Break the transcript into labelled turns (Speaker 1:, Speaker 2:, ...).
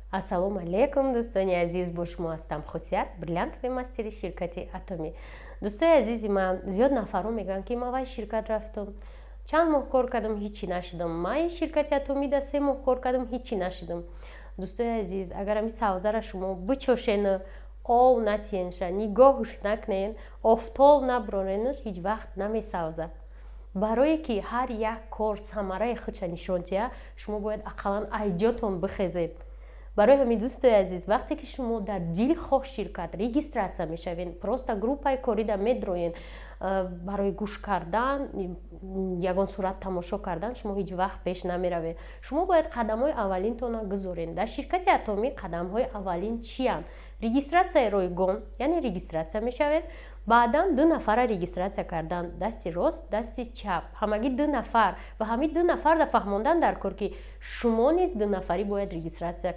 Speaker 1: Ассалому алайкум, дӯстони азиз! Бо шумо ҳастам Хусият, бриллиантовый мастери ширкати Атомӣ. Дӯстои азизи ман, зиёд нафарҳо мегӯянд, ки ман вай ширкат рафтам, чанд моҳ кор кардам, ҳичи нашудам. Ман ин ширкати Атомида 3 моҳ кор кардам, ҳичи нашудам. Дӯстои азиз, агар ами савзара шумо бичошену ов натиенша, нигоҳуш накунен, офтоб наброненуш, ҳеҷ вақт намесавзад. Барое ки ҳар як кор самараи худша нишон диҳад, шумо бояд ақаллан айҷотон бихезед. Барои ҳамин, дӯстои азиз, вақте ки шумо дар дилхоҳ ширкат регистрация мешавед, просто группаи корида медроен барои гӯш кардан, ягон сурат тамошо кардан, шумо ҳеҷ вақт пеш намеравед. Шумо бояд қадамҳои аввалинтонро гузоред. Дар ширкати Атомӣ қадамҳои аввалин чиянд? Регистрацияи ройгон, яъне регистрация мешавед. Баъдан ду нафара регистрация кардан: дасти рост, дасти чап, ҳамагӣ ду нафар. Ва ҳамин ду нафарда фаҳмондан дар кор, ки шумо низ ду нафарӣ бояд регистрация.